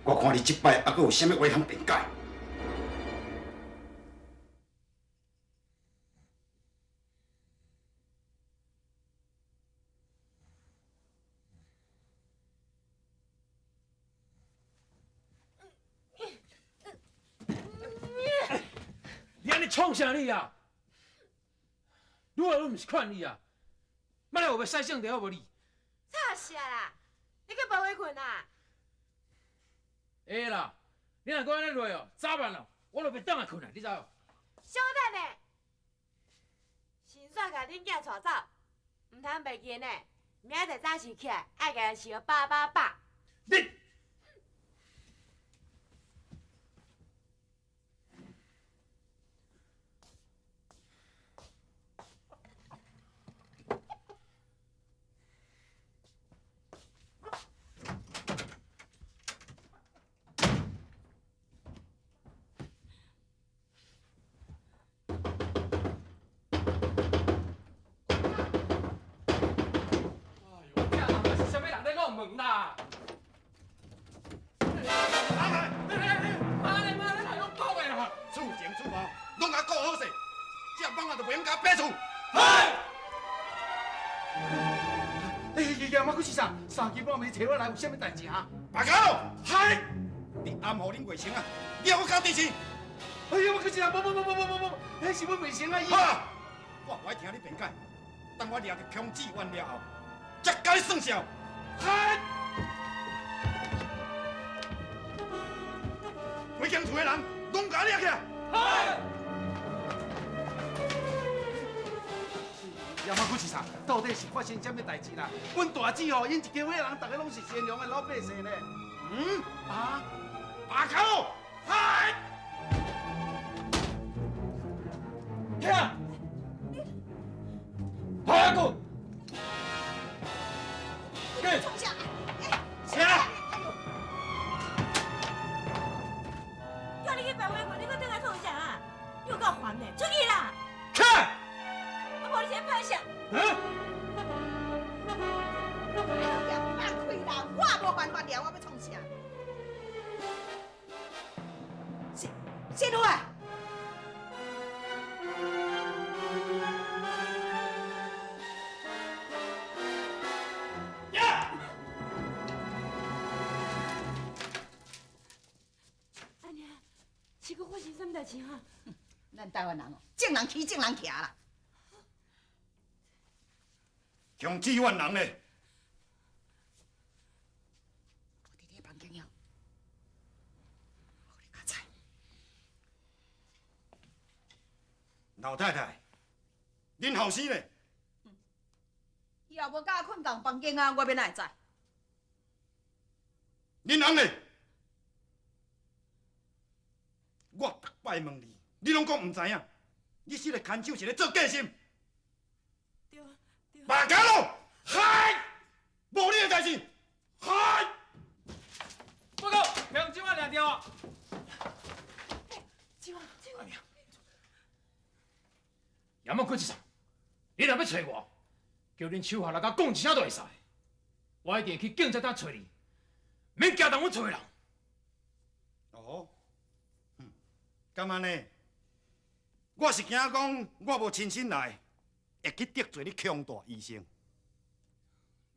我看你這擺猶閣有啥物話通辯解？你按呢創啥你啊？愈來愈毋是勸你啊！莫來有欲使性地好無你？吵死啦！你去無話睏啊？會啦，你若閣按呢落哦，早晚哦，我就袂轉來睏啊，你知無？小等下，先煞共恁囝帶走，毋通袂記呢。明仔載早時起來，愛共人飼予飽飽飽。你。哎呦，这人是啥物人咧弄门啦？妈咧妈咧，拢讲的啦！厝前厝后拢共顾好势，这蠓仔就袂用共爬厝。嗨！哎呀，妈，阁是啥？三更半暝找我来，有啥物代志啊？白家咯！嗨！你暗予恁外甥啊，你犹阁敢支持？哎呀，我阁是啥？无无无无无无无，彼是阮外甥啊！好啊，我无爱听你辩解。等我掠著康志远了后，才共你算数。嗨！规间厝的人拢共掠起来。嗨！爷妈，阁是啥？到底是发生啥物代志啦？阮大姊吼，𪜶一家伙人，逐个拢是善良的老百姓呢。嗯？啊？白口！嗨！起来！跑过！你创啥？起来！叫你去办话你阁转来创啥啊？你有够烦的，出去啦！起来！啊，无你是咧拍啥？嗯？哎呀，放开啦！我无办法了，我欲创啥？师师傅啊！阿娘，是阁发生啥物代志哈？咱台湾人哦，众人起众人徛啦。强志远人咧？无伫你房间了，予你较惨。老太太，恁后生咧？伊也无佮我睏仝房间啊，我欲哪会知？恁翁咧？我逐摆问你，你拢讲毋知影。你这个牵手是咧做假心？对对。别讲咯，嗨，无你的代志，嗨。报告，平洲啊，掠著啊。志远，志远。爷们过一场，你若欲揣我，叫恁手下来共讲一声就会使。我一定去警察局揣你，免惊动阮厝的人。哦，敢按呢？我是惊讲我无亲身来，会去得罪你康大医生。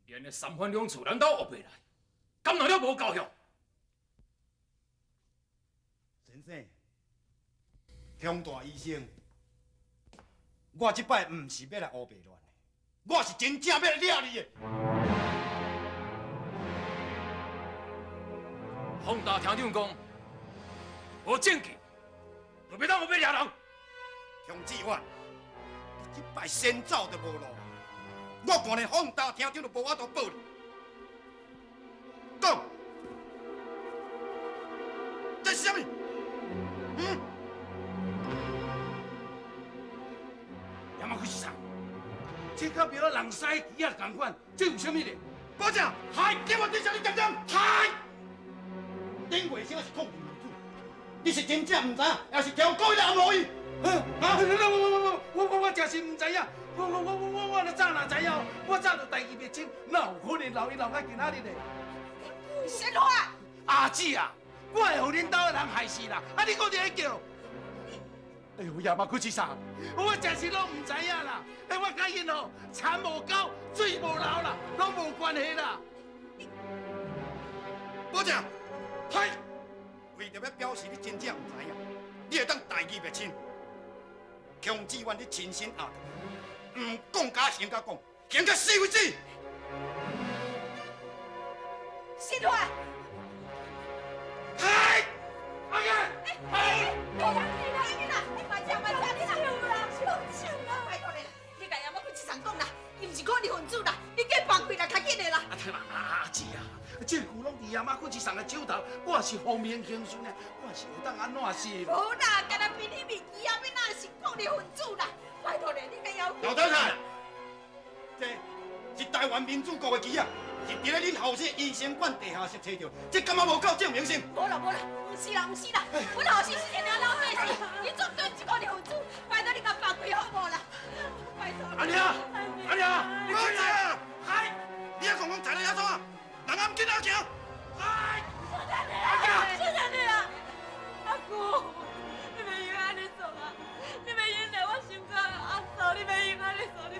连个三番两次咱都学袂来，敢若了无教训？先生，康大医生，我这摆毋是欲来乌白乱的，我是真正欲来掠你的。方大厅长讲，无证据，就袂当乌白掠人。康志远，你这摆先走就无路，我看连方大厅长都无法度保你。讲，这是啥物？嗯？爷妈，阁是啥？这甲别个人屎机仔仝款，这有啥物咧？保证，嗨，给我对啥你点点，嗨！恁外甥是控制民主，你是真正毋知影，抑是挑故意来暗予伊？啊！我我我我真是毋知影，我我我我我我早哪知影？我早就代志袂清，哪有可能留伊留到今仔日呢？先话，阿姊啊，我會予恁兜的人害死啦！啊，你閣佇咧叫？哎呦，也嘛閣是啥？我真是攏毋知影啦！哎，我佮𪜶吼，田無溝，水無流啦，攏無關係啦。保證，嗨！為著欲表示你真正毋知影，你會當大義滅親，強志願你親身壓毋講甲行甲講，行甲死為止。新華，嗨！阿健，嗨！你啦，你啦，你慢吃慢吃，你啦，手啦，拜託你啦，你共阿媽去市場講啦，伊毋是可疑分子啦，你緊放開啦，較緊的啦。阿聽啦，阿姊啊，這句攏佇阿媽去市場的手頭，我是奉命行事呢，我是會當按怎是？無啦，干焦憑彼面旗仔，欲哪是抗日分子啦？拜託你，你共要。老太太，這是台灣民主國的旗仔，是佇咧恁後生醫生館地下室揣著，這敢若無夠證明性？無啦無啦，毋是啦毋是啦，阮後生是天老老歲是，伊絕對毋是抗日分子，拜託你共放開好無啦？拜託。阿娘，阿娘，你起來！嗨，你還講講在咧遐創啊？人暗緊仔行。嗨，阿娘，謝謝你啦，阿姑，你袂用按呢做啊！你袂用來我心肝阿嫂，你袂用按呢做，你袂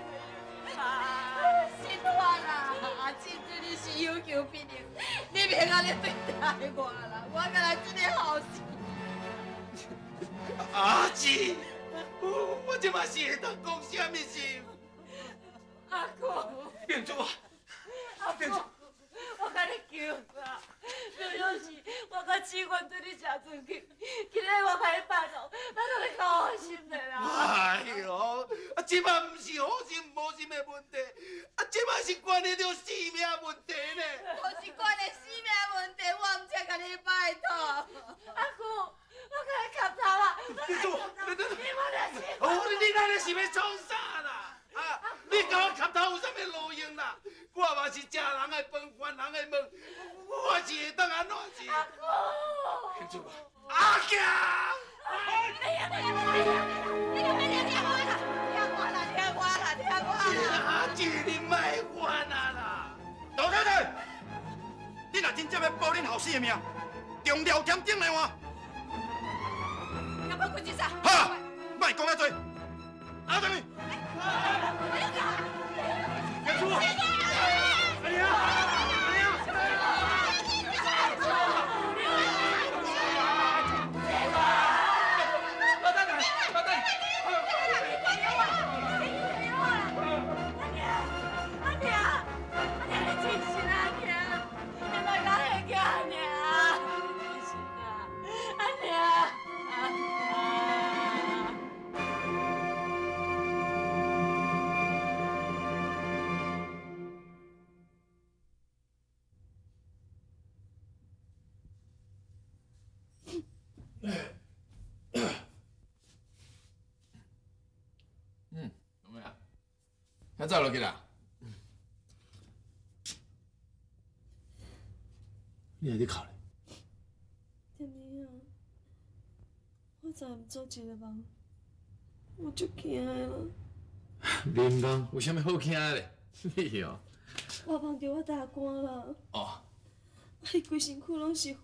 用啊！新華啦，真正你是有求必應，你袂按呢對待我啦，我敢若這个後生。阿姊，我這馬是會當講啥物事？阿姑，明珠啊，阿姑，我共你求啊，平常時我佮志願對你誠尊敬，今日我共你拜託，拜託你較好心的啦。哎喲，啊，這馬毋是好心無好心的問題，啊，這馬是關係著性命問題呢。就是關係性命問題，我毋才共你拜託。阿姑，我共你磕頭啦！你做，你你哦，你按呢是欲創啥啦？啊，你共我磕頭有啥物路用啦？我嘛是食人的飯，還人的問，我是會當按怎是？阿姑，阿強，你你你你聽我啦，聽我啦，聽我啦，聽我啦！阿姊，你莫煩啊啦！老太太，你若真正欲保恁後生的命，中了添頂來換。阿婆，滾一下！哈，莫講遐濟，阿等你。阿祖，阿娘，阿娘。老太太，老太太。阿娘，阿娘，你真心阿娘，你莫甲我叫阿娘，真心啊，阿娘。嗯，做咩啊？遐早落去啦？你還佇哭咧？天明啊，我昨暗做一个夢，我足驚的啦。眠夢有啥物好驚的咧？你哦。我夢著我大官啦。哦。啊，伊規身軀攏是血。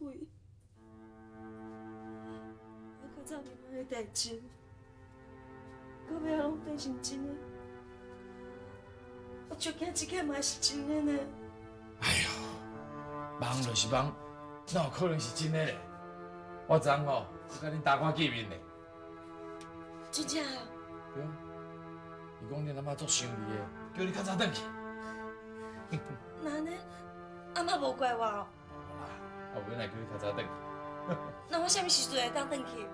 我較早眠夢的代誌，到尾仔攏變成真的。我足驚這个嘛是真的呢。哎喲，夢就是夢，哪有可能是真的咧？我昨昏吼，佮恁大官見面咧。真正啊？對啊。伊講恁阿媽足想你的，叫你較早轉去。那按呢？阿媽無怪我哦。無啦，啊無來叫你較早轉去。那我啥物時陣會當轉去？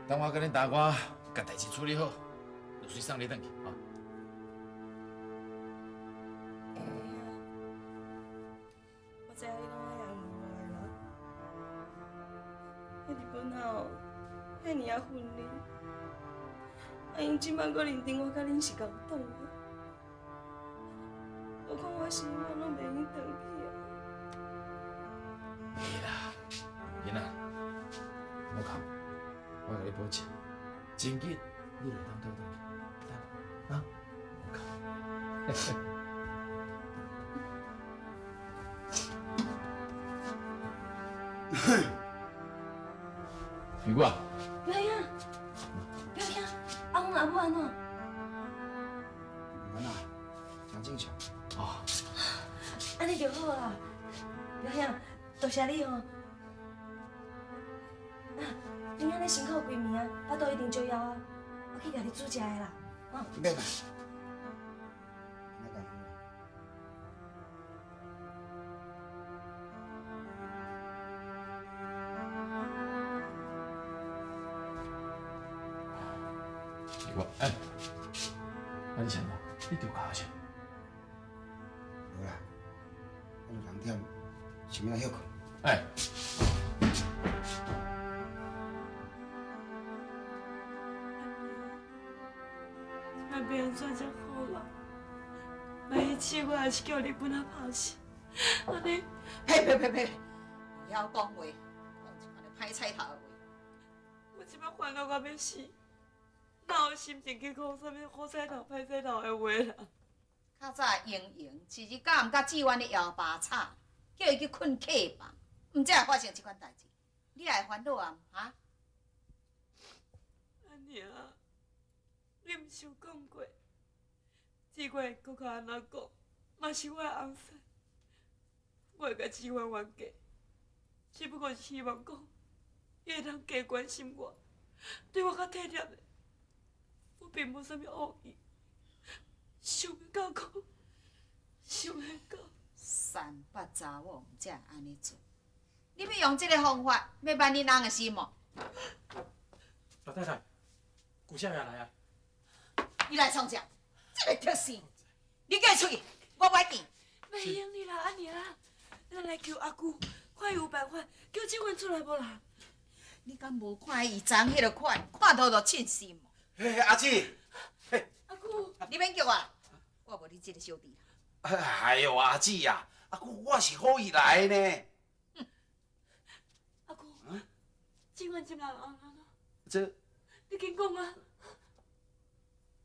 等我佮恁大官共代誌處理好，就隨送你轉去啊。我知影你攏愛安慰我的啦。彼日本仔遐爾仔分離，啊𪜶這擺閣認定我佮恁是仝黨的，我看我是永遠攏袂用轉去啊。袂啦，囡仔，莫哭，我共你保證，真緊你就會當倒轉去，等啊，莫哭。美姑啊，表兄，表兄，阿公阿母按怎？无啦，真正常。哦，按呢就好啦。表兄，多谢你哦。啊，你按呢辛苦规暝啊，腹肚一定足枵啊，我去共你煮食的啦。哦。免啦。我哎，啊你先怎？你著跤是？无啦，我著人忝，想欲来歇睏。哎。这摆变怎才好啦？万一试我也是叫日本仔拍死，按呢？呸呸呸呸！袂晓讲话，讲一款咧歹彩头的话。我这摆烦恼到欲死。哪有心情去讲啥物好彩头、歹彩头的话啦？较早英英是日敢毋佮志远咧摇巴吵，叫伊去睏客房，毋才会发生这款代志。你也会烦恼啊？哈？阿娘，你毋是有讲过，志远会阁较按怎讲，嘛是我的翁婿，我会共志远冤家，只不过是希望讲，伊会当加关心我，对我较体贴的。我并无啥物恶意，想欲到讲，想欲到。三八查某毋才会按呢做，你欲用这个方法，欲挽恁翁的心无？老太太，顾少爷来啊！你来创啥？这个特死！你叫伊出去，我不爱见。袂用的啦，阿娘，咱来求阿舅，看伊有办法叫志远出来无啦？你敢无看伊昨彼个款，看到就凊心无？嘿，阿姊，嘿，阿舅，你免叫我，我无你这个小弟啦。哎哟，阿姊啊，阿舅，我是好意来的呢。阿舅，志远这摆按怎？这，你紧讲啊！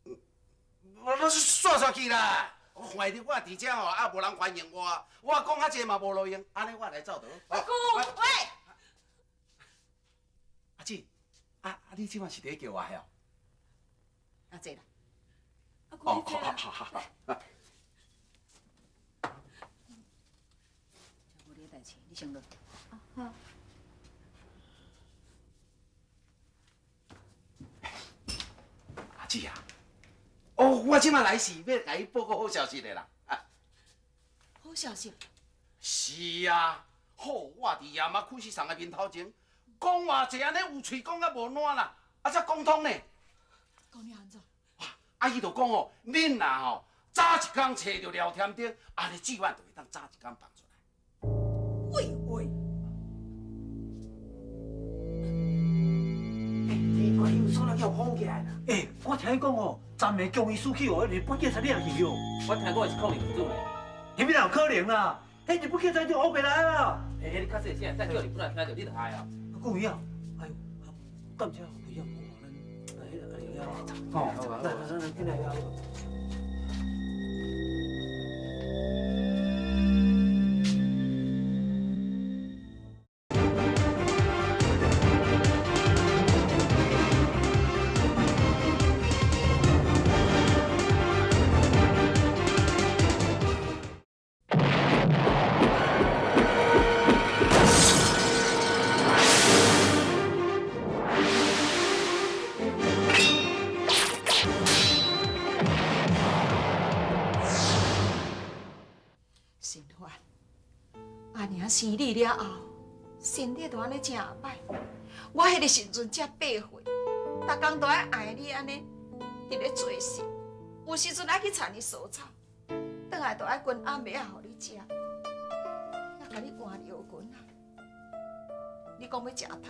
我煞煞去啦！我怀疑我伫遮吼，啊，无人欢迎我，我讲较济嘛无路用，按呢我来走就好。阿舅，喂，阿姊，啊，你这摆是伫叫我哟？阿坐啦。阿舅，你坐啦。好好好。无你的代志，你先落。好。阿姊啊，哦，我这摆来是欲共你报告好消息的啦。好消息？是啊，好，我伫夜晚区市场的面头前，讲偌济按呢有喙讲甲无烂啦，啊才讲通呢。讲了按怎？啊，伊就讲吼，恁若吼早一工揣著廖添丁，按呢志远就会当早一工放出来。废话。欸，奇怪，伊有啥人叫封起来啦？欸，我听伊讲吼，昨暝强医师去予日本警察掠去哦。我听讲是抗日分子呢。啥物人有可能啦？彼日本警察就乌白来啦。欸，你较细声，等叫日本人听著你就害啊。讲伊啊，哎呦，感谢危险，咱来来来，哦，来来来，进来啊。阿娘生你了后，身体就按呢诚歹。我彼个时阵才8岁，逐工都爱爱你按呢，伫咧做事。有时阵爱去田里除草，转来就爱滚暗暝仔予你食，犹共你换尿裙啊。你讲欲食糖啊？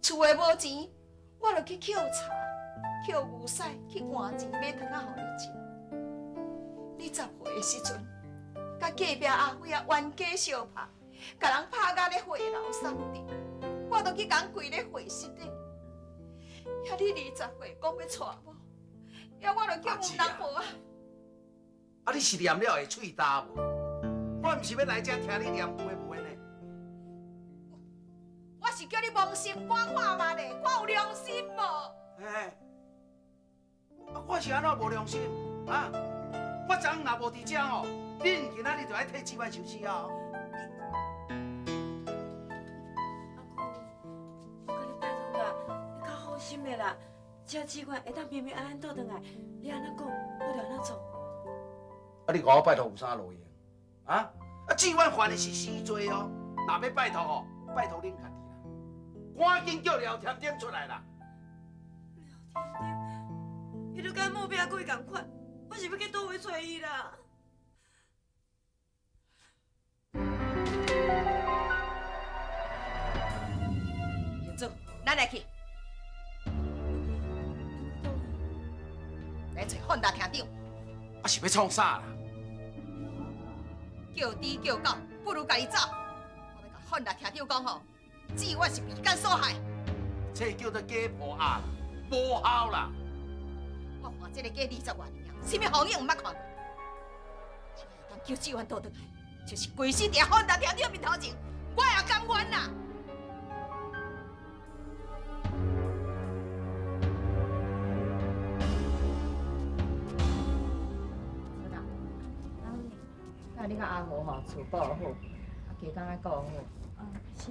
厝内无钱，我就去捡柴、捡牛屎去换钱买糖仔予你食。你10岁的时阵，佮隔壁阿辉啊冤家相拍，共人拍甲咧血流送地，我都去共人跪咧血室底。遐你20岁讲欲娶某，遐我就叫阮翁婆啊。啊，你是念了会喙焦无？我毋是欲来遮听你念有的无的呢。我是叫你扪心观看嘛咧，看有良心无？哎，啊，我是按怎无良心啊？我昨昏若无伫遮吼，恁今仔日就爱替志远受死啊！阿姑，我共你拜托啦，你较好心的啦，只要志远会当平平安安倒转来，你按怎讲，我就按怎做。啊，你共我拜托有啥路用？啊？啊，志远犯的是死罪哦，若欲拜托吼，拜托恁家己啦，赶紧叫廖添丁出来啦！廖添丁，伊就佮目标鬼仝款，我是欲去佗位揣伊啦？英子，咱来去，来揣范大厅长。啊，是欲创啥啦？叫猪叫狗，不如家己走。我欲共范大厅长讲吼，志远是被奸所害。这叫做假破鸭，无效啦。我看这个假20外年啊，啥物风影毋捌看过。只要会当叫志远倒转来，就是规死伫范大厅长面头前，我也甘愿啦。啊，你佮阿豪吼厝顾好，啊，加工爱顾好。是。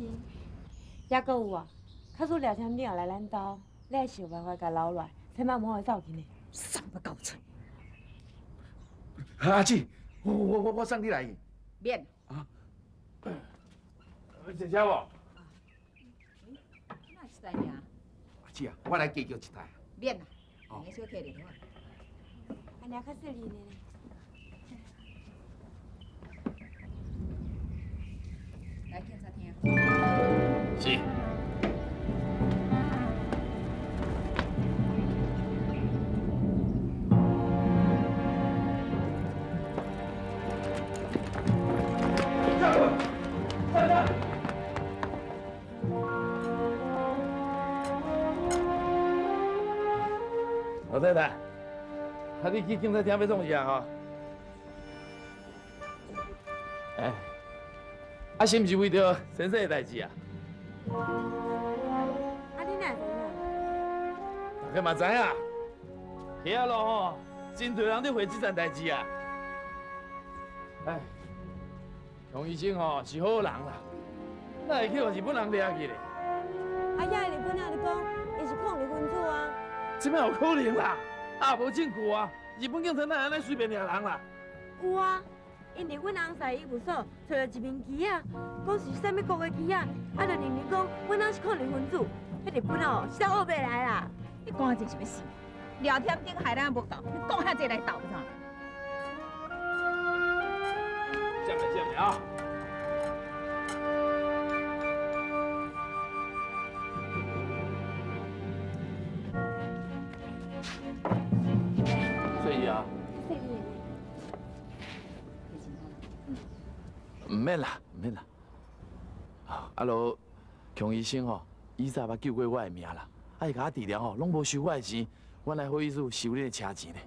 抑阁有啊，假使廖添丁来咱兜，你爱想办法共留落来，千万莫予伊走去呢。三不狗嘴。阿姊，我送你来。免。啊。坐车无？哪一台尔？阿姊啊，我来加叫一台。免啦，两个小客就好。按呢较细腻呢。来警察厅。是。老太太，啊，你去警察厅欲创啥吼？哎，啊，是毋是为著先生的代志啊？啊，你哪会知影？大家嘛知影，遐路吼，真济人咧回这件代志啊。哎，洪医生吼是好人啦，哪会去予日本人掠去咧？啊，遐个日本人就讲，伊是抗日分子啊。这摆有可能啦，啊无证据啊，日本警察哪会按呢随便掠人啦？有啊，𪜶伫阮翁婿医务所揣著一面旗仔，讲是啥物国的旗仔，啊，就认为讲阮翁是抗日分子，彼日本哦是倒乌白来啦。你讲这是欲死？廖添丁害咱无够，你讲遐济来斗创？接来接来啊！细啊！毋免啦，毋免啦。啊，罗强医生吼，以前捌救过我的命啦。啊，伊共我治疗吼，拢无收我的钱，我来好意思收恁的车钱呢？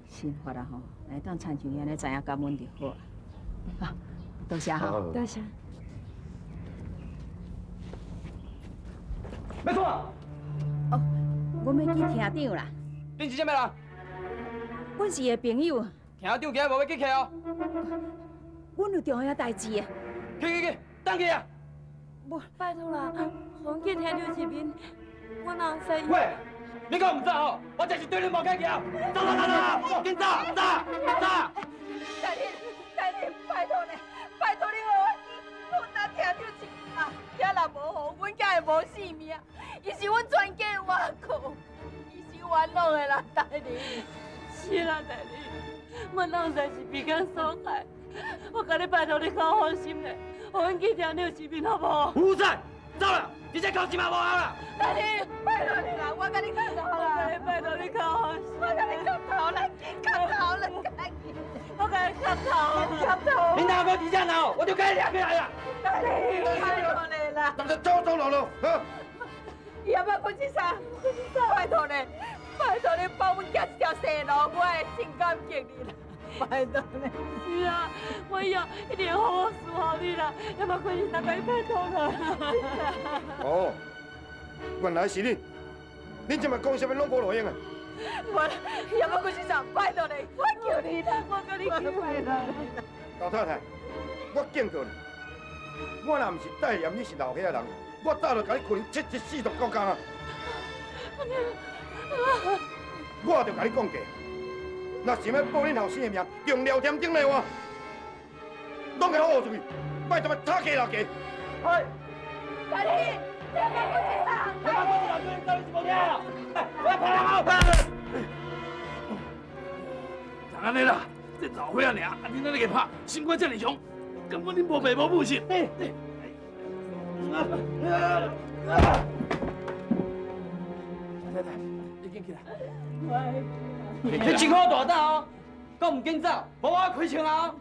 生活啊吼，会当亲像伊按呢知影感恩就好啊。好，多谢哈。多谢。没错。哦，我欲去厅长啦。恁是啥物人？阮是伊的朋友。厅长今日无欲去客哦。阮有重要代志啊。去去去，转去啊！无，拜托啦，予阮见厅长一面，阮翁婿。喂，你阁毋走吼？我这是对恁无客气啊！走走走走，紧走走走！大人，大人，拜托你，拜托你，予我去，阮当厅长一面啊！遐若无予，阮囝会无性命。伊是阮全家的倚靠，伊是冤枉的啦，大人。是啦，大人，阮翁婿是被奸所害，我共你拜托你较放心咧，予阮去厅长一面好无？胡说！走啦，你这口气嘛无效啦！大人，拜托你啦，我共你磕头啦！我拜托你较放心，我共你磕头啦，磕头啦，赶紧！我共你磕头，磕头！你若阁伫遮闹，我就共你掠起来啦！大人，拜托你啦！当作走走路路，好。伊阿妈滚去啥？拜托你，拜托你放阮囝一条生路，我会真感激你啦！拜託你。是啊，我以後一定會好好伺候你啦，也嘛可以大家拜託啦。哦，原來是你，你這擺講啥物攏無路用啊！我也嘛可是想拜託你，我求你啦，我佮你求拜託。老太太，我警告你，我若毋是帶嫌你是老歲仔人，我早就共你訓74毒九工啊！我就共你講過，若想欲報恁後生的名，用廖添丁的話，攏共我學出去，莫他媽吵架鬧架。哎，大弟，你莫講這啥？你莫講這啥，你到底是無聽啊？我要拍人啊！就按呢啦，這老歲仔爾，啊恁按呢共拍，心肝遮爾強，根本恁無爸無母是？太太，你緊起來。你真好大膽哦，閣毋緊走，無我開槍啊！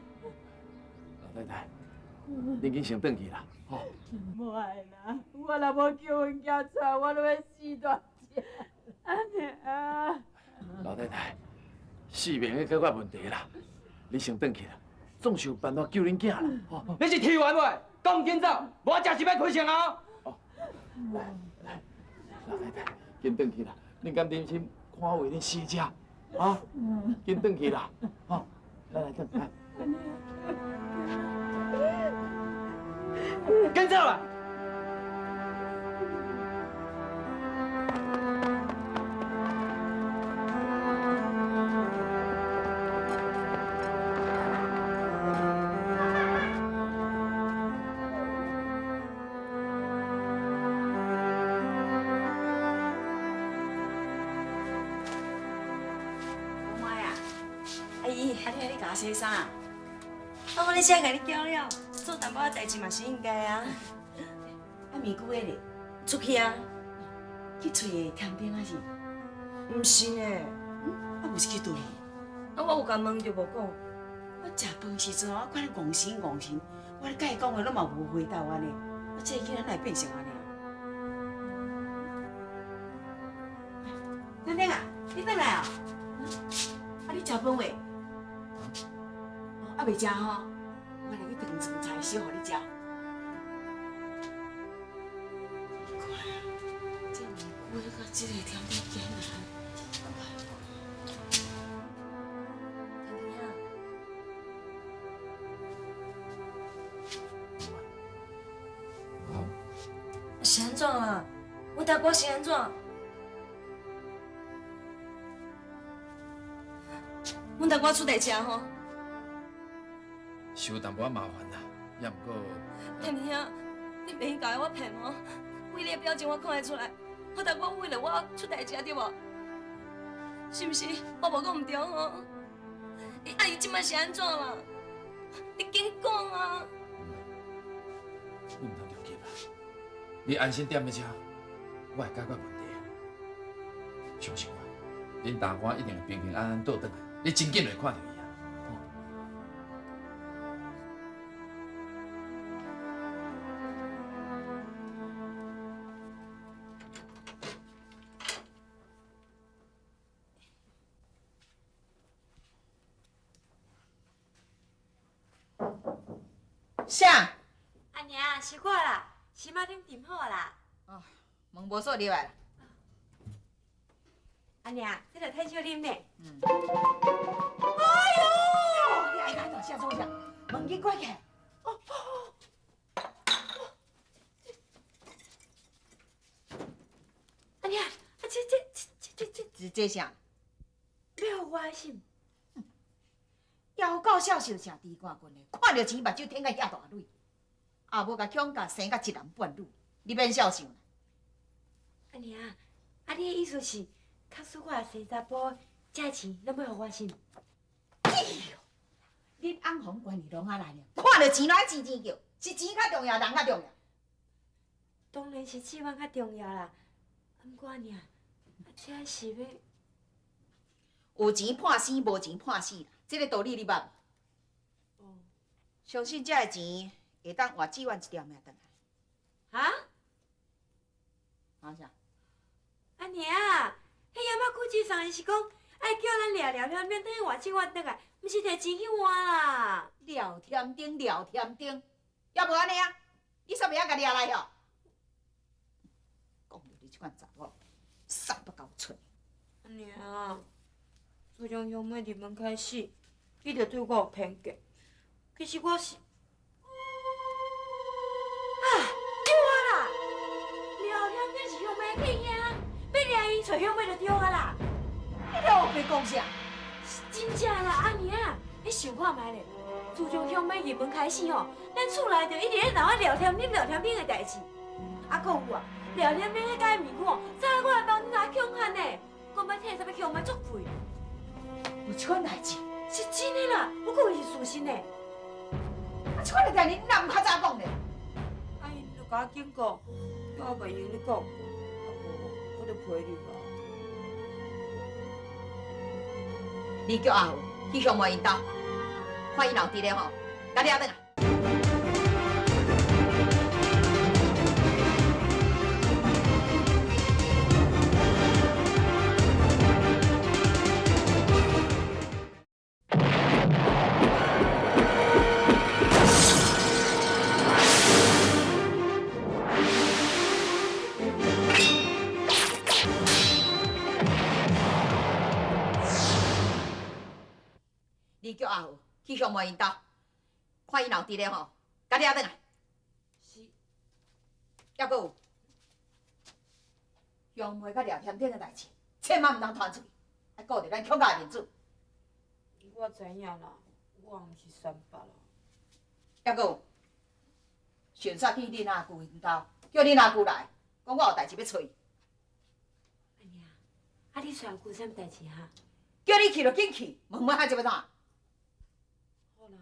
老太太，恁緊先轉去啦，吼。無愛啦，我若無叫阮囝出來，我攏欲死大只。阿娘。老太太，性命欲解決問題啦，你先轉去啦，總是有辦法救恁囝啦，吼。你是鐵圓袂？閣毋緊走，無我真是欲開槍啊！哦，來來，老太太，緊轉去啦，恁敢忍心看為恁死這？啊，緊轉去啦，吼，來來轉來。緊走啦！洗衫，啊！我咧遮共你叫了，做淡薄仔代誌嘛是應該啊。啊，面具咧？出去啊？去揣的甜點還是？毋是呢。啊，毋是去佗？啊，我有共問就無講。我食飯時陣，我看你戇神戇神，我咧共伊講話攏嘛無回答我呢。啊，這个囡仔哪會變成按呢？婷婷啊，你轉來哦。啊，你食飯未？啊，未食吼，我來去炖酸菜燒予你食。奇怪啊，這面具佮這个甜點竟然。甜甜啊，是按怎啊？阮大哥是按怎？阮大哥出代志啊吼！是有淡薄仔麻煩啦，也毋過。天兄，你袂用共我騙哦！為你的表情我看會出來，我大哥為了我出代誌對無？是毋是？我無講毋對吼？啊，伊這擺是按怎啦？你緊講啊！你毋通著急啊！你安心踮咧遮，我會解決問題。相信我，恁大官一定會平平安安倒轉來，你真緊會看著伊啊！啥？阿娘，是我啦，是媽恁訂好啦。哦，門無鎖入來啦。阿娘，這個太少啉呢。嗯。哎呦！你愛來大聲做啥？門緊關起來。哦哦哦。阿娘，啊這這啥？要予我是？枵狗孝秀食豬肝棍的，看著錢目睭挺甲遐大蕊，也無共恐教生甲一男半女，你免孝想啦。阿娘，啊你的意思是，假使我若生查埔，這錢攏欲予我是？哎呦，恁翁房關係攏仔來爾，看著錢攏愛錢錢叫，是錢較重要，人較重要？當然是志願較重要啦。毋過阿娘，啊這是欲有錢判生，無錢判死啦。這個道理你捌無？哦，相信這个錢會當換志願一條命轉來。哈？啊啥？阿娘，彼野馬古志送的是講，啊愛叫咱掠廖添丁轉去換志願轉來，毋是提錢去換啦。廖添丁，廖添丁，猶無按呢啊？你煞袂曉共掠來吼？講著你這款查某，瘦不夠出。阿娘，自從鄉妹入門開始，你就對我有偏見。其實我是……啊，對啊啦！廖添丁是鄉妹的契兄，欲掠伊揣鄉妹就對啊啦。你咧烏白講啥？是真正啦，阿娘，你想看覓咧？自從鄉妹入門開始吼，咱厝內就一直咧鬧啊廖添丁、廖添丁的代誌。啊，閣有啊，廖添丁彼間面具吼，走來我的房間來恐嚇呢，講欲替啥物鄉妹作廢。有這款代誌？是真的啦，我講的是事實呢。啊，這款的代誌你哪毋較早講咧？啊，𪜶就共我警告，叫我袂用咧講，啊無我就陪你啊。你叫阿豪去鄉妹𪜶兜，看伊若有佇咧吼，共掠轉來。你叫阿豪去鄉妹𪜶兜，看伊若有佇咧吼，共掠轉來。是。猶閣有，鄉妹佮廖添丁的代誌，千萬毋通傳出去，愛顧著咱鄉家的面子。我知影啦，我毋是三八啦。猶閣有，迅速去恁阿舅𪜶兜，叫恁阿舅來，講我有代誌欲揣伊。阿娘，啊你揣阿舅啥物代誌哈？叫你去就緊去，問問較濟欲創啥？好啦。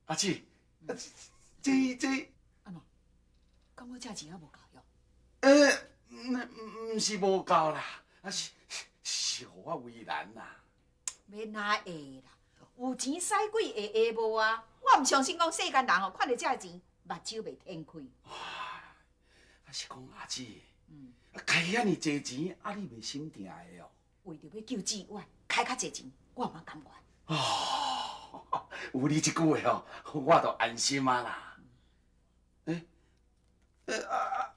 阿姊，啊這這，按怎？敢我這錢猶無夠喲？毋是無夠啦，啊是是予我為難啦。欲哪會啦？有錢使鬼會會無啊？我毋相信講世間人吼，看著這錢，目睭袂天開。啊是講阿姊，開遐爾濟錢，啊你袂心疼的哦？為著欲救志遠，開較濟錢，我嘛甘願。哦，有你這句話吼，我就安心啊啦。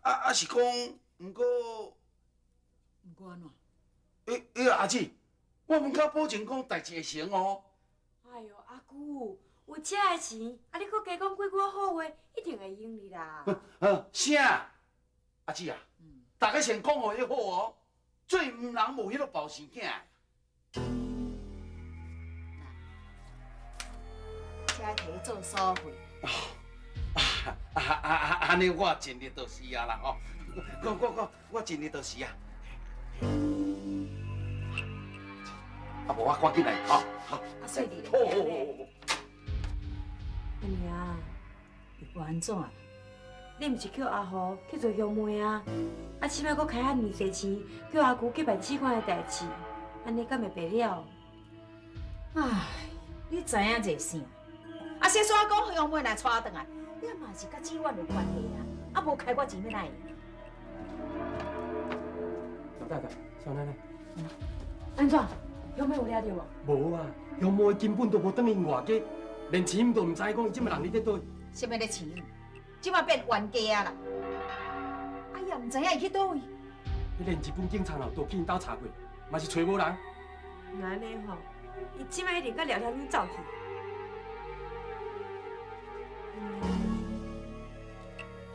啊是講，毋過，毋過按怎？阿姊，我毋敢保證講代誌會成哦。哎喲，阿舅，有這个錢，啊你閣加講幾句好話，一定會用哩啦。啥？阿姊啊，大家先講予伊好哦，做毋人無彼个包生囝。這提做所費。按呢我盡力就是啊啦吼，我盡力就是啊。啊無我趕緊來吼。啊，細弟。好好好好。阿娘，又按怎？你毋是叫阿豪去做鄉妹啊？啊，這擺閣開遐爾濟錢，叫阿舅去辦這款的代誌，按呢敢會白了？唉，你知影這啥？啊，先說講鄉妹來娶轉來，你嘛是佮志遠有關係啊？啊，無開我錢欲哪會？太太，少奶奶。按怎？乡妹有掠著无？无啊，乡妹根本都无转𪜶外家，连钱都毋知讲伊这马人伫咧佗位。啥物咧钱？这马变冤家啊啦！哎呀，毋知影伊去佗位。彼连日本警察哦，都去𪜶兜查过，嘛是揣无人。若按呢吼，伊这马一定佮廖天明走去。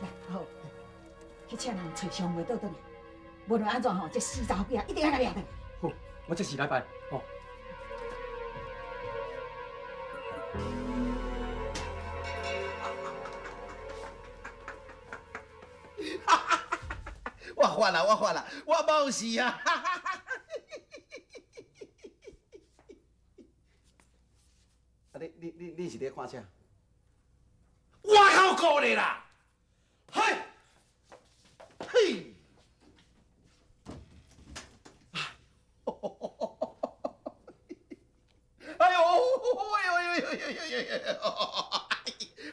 来，好，去请人揣乡妹倒转来。无论按怎吼，这死查某囝一定爱共掠转来。好，我这时来办，吼。我发啦，我发啦，我无事啊！啊，你是咧看啥？我靠过咧啦！嘿，嘿！哎呦，哎呦，哎呦，哎呦，哎呦，哎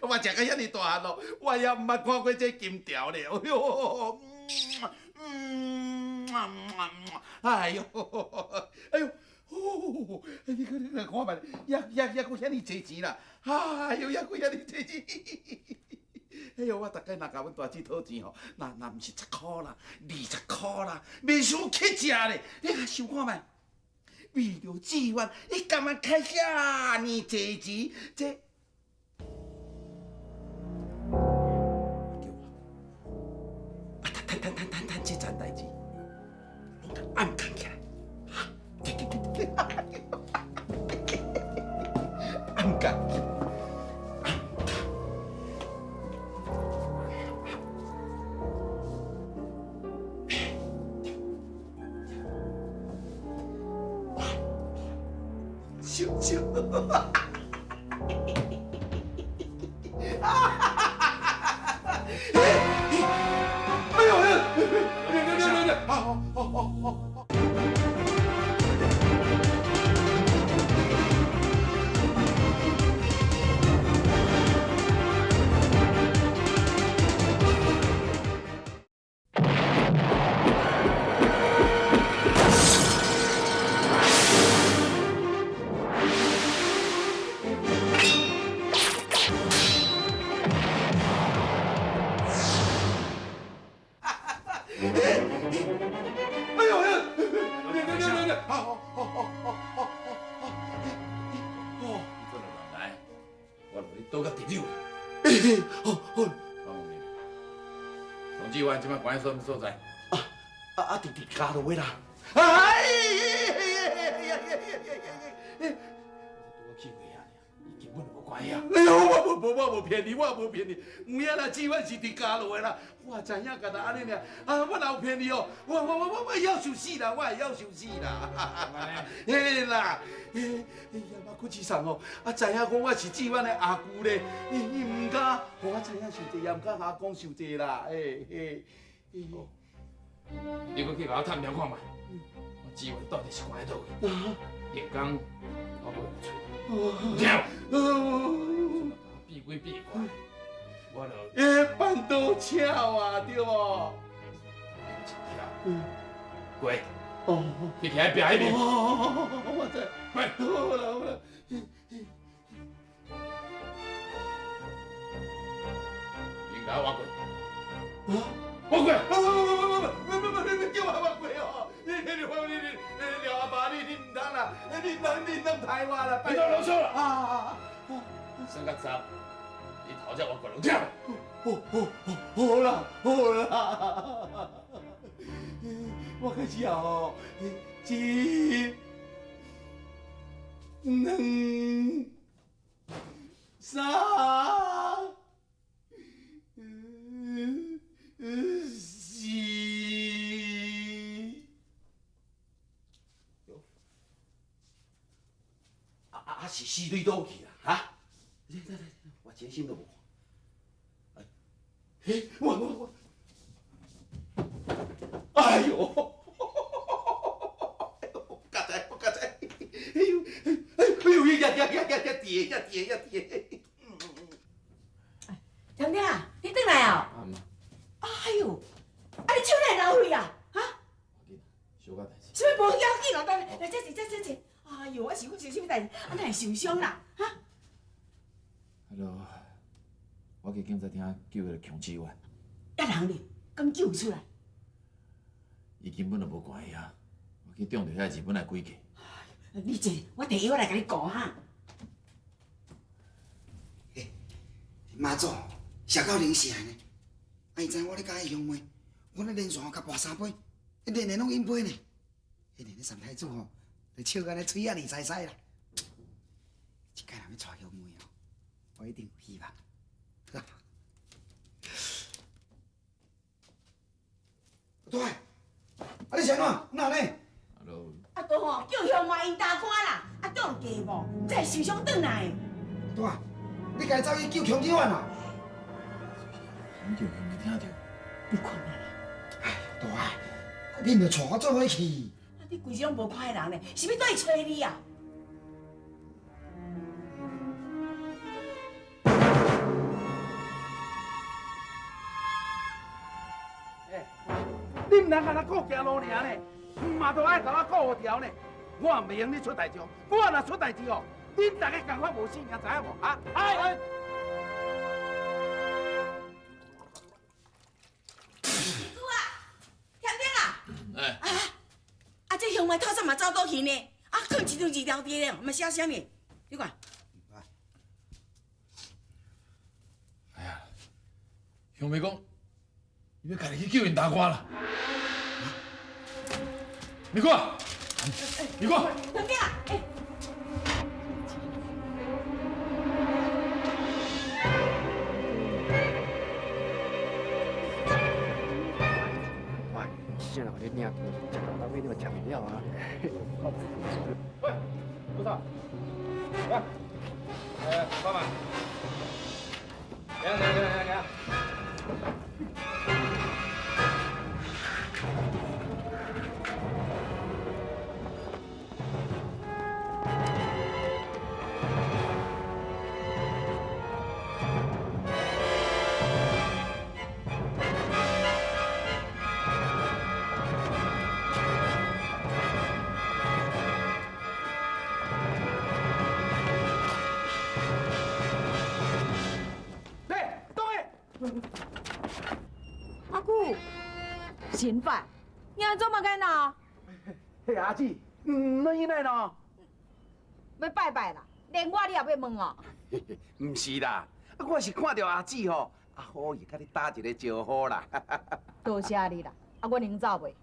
呦！我食到遐尔大汉咯，我也毋捌看过这金条咧！哎呦！哎呦，哎呦，哦，你看你看觅，也也也阁遐尔济钱啦！哎呦，也阁遐尔济钱！哎呦，我逐摆若共阮大姊讨钱吼，若若毋是10箍啦，20箍啦，袂伤乞食咧。你较想看觅，为著志愿，伊甘愿开遐尔济钱，这。趁这层代志，拢共暗藏起来。对对对对，暗藏。笑笑。关什么所在？啊！伫伫家落啦！哎呀呀呀呀呀！拄去过啊，伊根本无关啊！哎呦，我无我无骗你，我无骗你，有影啦，志远是伫家落啦，我知影，干焦按呢尔，啊，我哪有骗你哦？我会晓受死啦，我会晓受死啦！嘿啦，哎呀，我骨子上哦，啊，知影讲我是志远的阿舅咧，伊毋敢，予我知影受济，也毋敢共我讲受济啦，嘿嘿。你阁去共我探听看觅，我志远到底是关佗位？连工我阁会揣，有听无？变鬼变怪，我就欸，办刀巧啊，对无？真巧。过，哦，去徛喺壁彼边。哦，我知。过，好啦好啦。应该挖过。啊？挖过！不不不不不不不不，你叫我挖过哦！你你你你你廖阿爸，你你毋通啦！你毋通你毋通刣我啦！你都啰嗦啦！啊啊啊！算到十，你头才挖过来，有听无？好，好，好啦，好啦，我开始啊吼，一、两、三、四，啊是死对佗去啦，哈？我真心都无看。嘿，我，哎呦！我知，我知，哎呦，哎呦，呀呀呀呀呀，跌呀跌呀跌！甜甜，你转来啊？哎呦，啊你手哪会流血啊？哈？小可代志。啥物无要紧哦？等来这坐这这坐。哎哟，我是发生啥物代志？啊，哪会受伤啦？哈？彼落，我去警察厅救彼个强志远。啊人咧，敢救出来？伊根本就无关系啊！我去中著遐日本的诡计。你坐，我提药来共你顾哈。妈祖，社到灵城呢，啊伊知影我咧佮伊相骂，我咧连续共跋三杯，连连拢饮杯呢。彼个咧三太子吼，就笑甲咧喙仔腻塞塞啦。这届若欲娶乡妹哦，我一定有希望。对，啊你是按怎？哪呢？啊，都吼叫乡妹𪜶大官啦，啊中计无，才会受伤转来。大，你家己走去救强志远啊？叫乡妹听著。你看啦。哎，大，你毋著带我做伙去。啊，你规日拢无看彼人咧，是欲倒去揣你啊？你毋通干焦顾行路尔呢，嘛都爱共我顾予条呢。我也袂用你出代志哦，我若出代志哦，恁大家共款无性命，知影无？啊？哎！姑啊，添丁啊！哎。啊！啊，这乡妹透早嘛走倒去呢？啊，囥一张字条伫咧，嘛写啥物？你看。哎呀，乡妹讲，伊欲家己去救𪜶大官啦。美姑，美姑，添丁啊！哎。喂，真正若予你领去，食到尾你嘛食袂了啊！喂，多少？来，哎，爸爸，来来来来来。阿姑，神法，你按怎嘛该闹？嘿，阿姊，毋免来咯。欲拜拜啦，连我你也欲问哦？毋是啦，我是看著阿姊吼，啊好意共你打一个招呼啦。多谢你啦，啊，阮能走袂？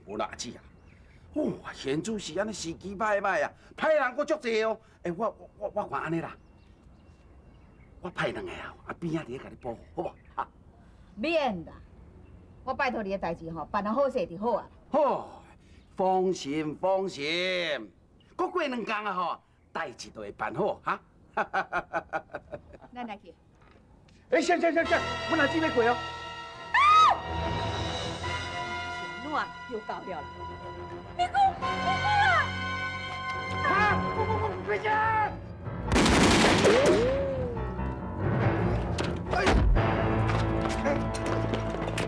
无啦，阿姊啊，哇，现主时按呢时机歹歹啊，歹人阁足济哦。欸，我看按呢啦，我派两个啊，啊边仔伫咧共你保护，好无？哈。免啦，我拜托你的代志吼，办得好势就好啊。好，放心放心，阁过两工啊吼，代志就会办好哈。咱来去。欸，啥啥啥啥，阮阿姊欲过哦。是按怎又搞了啦？美姑，美姑啊！啊！我回家。哎！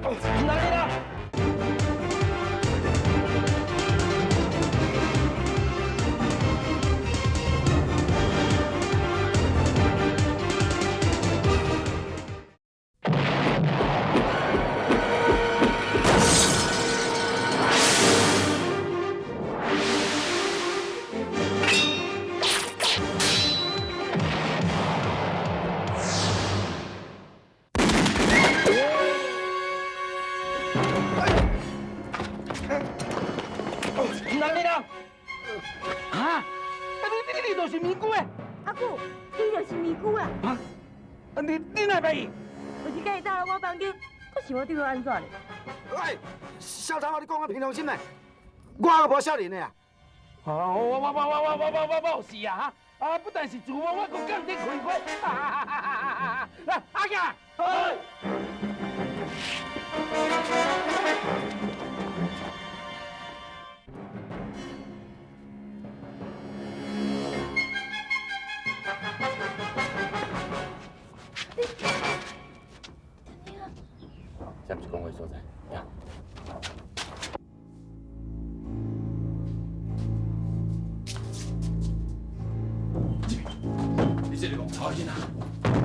哦，哪里啦？你就是咪姑的？阿姑，你就是咪姑啦。啊？你哪会？有一摆走来我房间，阁想我对我按怎咧？喂，小查某，你讲我凭良心嘞，我阁无少年的啊！哦，我有事啊！哈！啊，不但是自我，我阁降低开关。来，阿强，哎。这毋是讲话所在，行。这个戆草囡仔，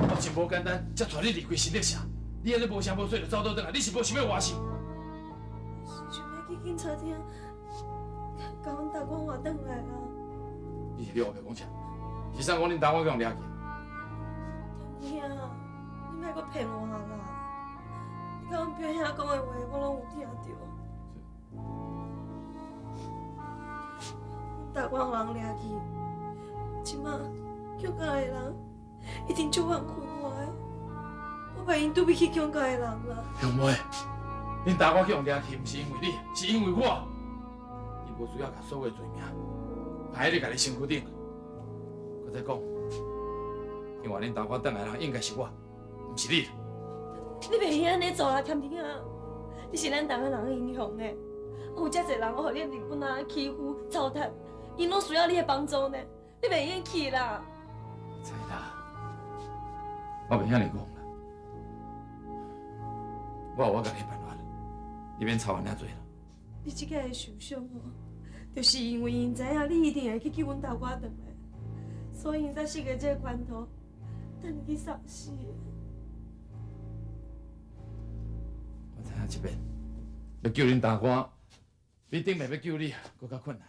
我真无简单，才带你离开新竹城。你按呢无声无息就走倒转来，你是无想欲活受？是想欲去警察厅，共阮大官换转来啦。你是咧乌白讲啥？是啥讲恁大官共掠去？天兄，你莫阁骗我啦！你共阮表兄讲的话，我拢有听著。阮大官予人掠去，这马强家的人一定足怨恨我的，我袂用对不起强家的人啦。兄妹，恁大官去予掠去，毋是因为你，是因为我。伊无需要共所有的罪名排伫家己身躯顶。阁再讲，另外恁大官转来的人应该是我，毋是你。你袂用按呢做啦，添丁啊！你是咱台湾人的英雄呢，有遮济人予恁日本仔欺负糟蹋，𪜶拢需要你的帮助呢，你袂用去啦。知啦，我袂遐尔戆啦，我有我家己的办法，你免操烦遐济啦。你这个会受伤哦，就是因为𪜶知影你一定会去救阮大哥转来，所以𪜶才设计这个关头，等你去送死。我知影这边欲救恁大哥，比顶暝欲救你阁较困难。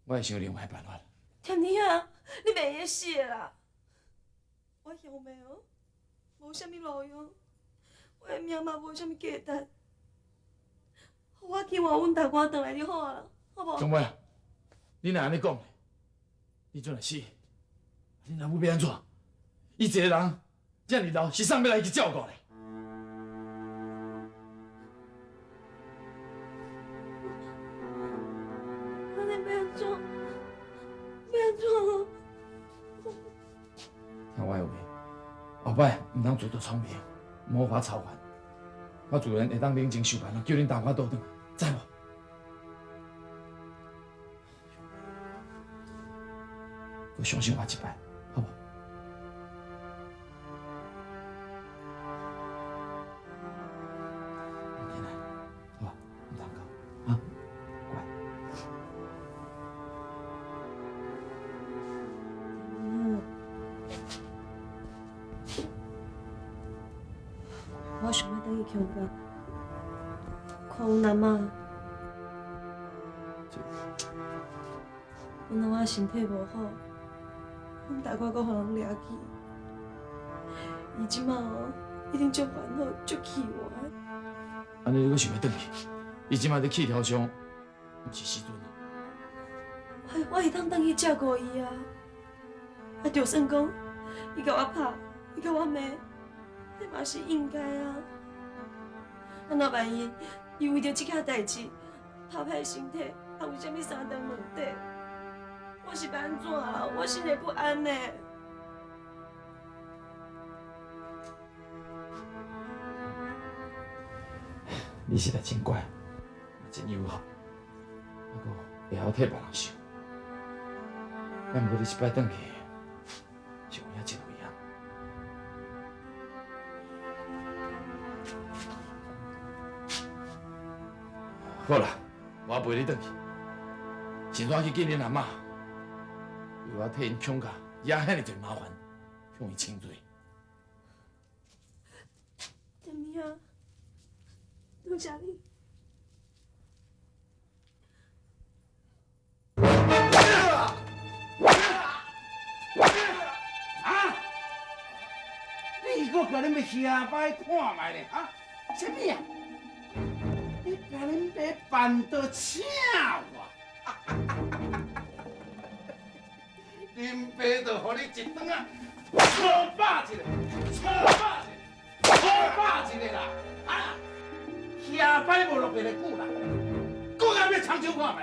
我会想另外办法。添丁啊，你袂用死的啦！我兄妹哦，无啥物路用，我的命嘛无啥物价值。予我去换阮大哥转来就好啊，好无？兄妹，你若按呢讲，你阵若死，恁老母欲按怎？伊一个人遮尔老，是啥欲来去照顾咧？按呢欲按怎？欲按怎？听我的话，后摆毋通自作聪明，无法操烦。我自然会当冷静想办法救恁大哥倒转来，知无？阁相信我一摆，好无？起来，好吧，毋通哭，啊，乖。我想欲转去强家，看阮阿嬷。阮阿嬷身体无好，阮大哥阁予人掠去，伊这马哦一定足烦恼、足气我的。按呢你阁想欲转去？伊这马伫气头上，毋是时阵。我会当转去照顾伊啊！啊，就算讲伊共我拍，伊共我骂，彼嘛是应该啊。啊，若万一伊为著这件代志拍歹身体，啊有啥物三长两短，我是欲按怎啊？我心会不安呢。你实在真乖，真友好，犹阁会晓替别人想。啊，毋过你这摆转去，是有影真危险。好啦，我陪你转去，先怎去见恁阿嬷，为我替𪜶恐吓，惹遐尔济麻烦，向伊请罪。甜甜啊，多谢你。啊！你阁共恁爸瞎摆看觅咧？啊？啥物啊？你共恁爸办桌请我？恁爸就予你一顿仔粗饱一个，粗饱一个，粗饱一个啦！啊！瞎摆无落白的久啦，阁共欲参手看觅？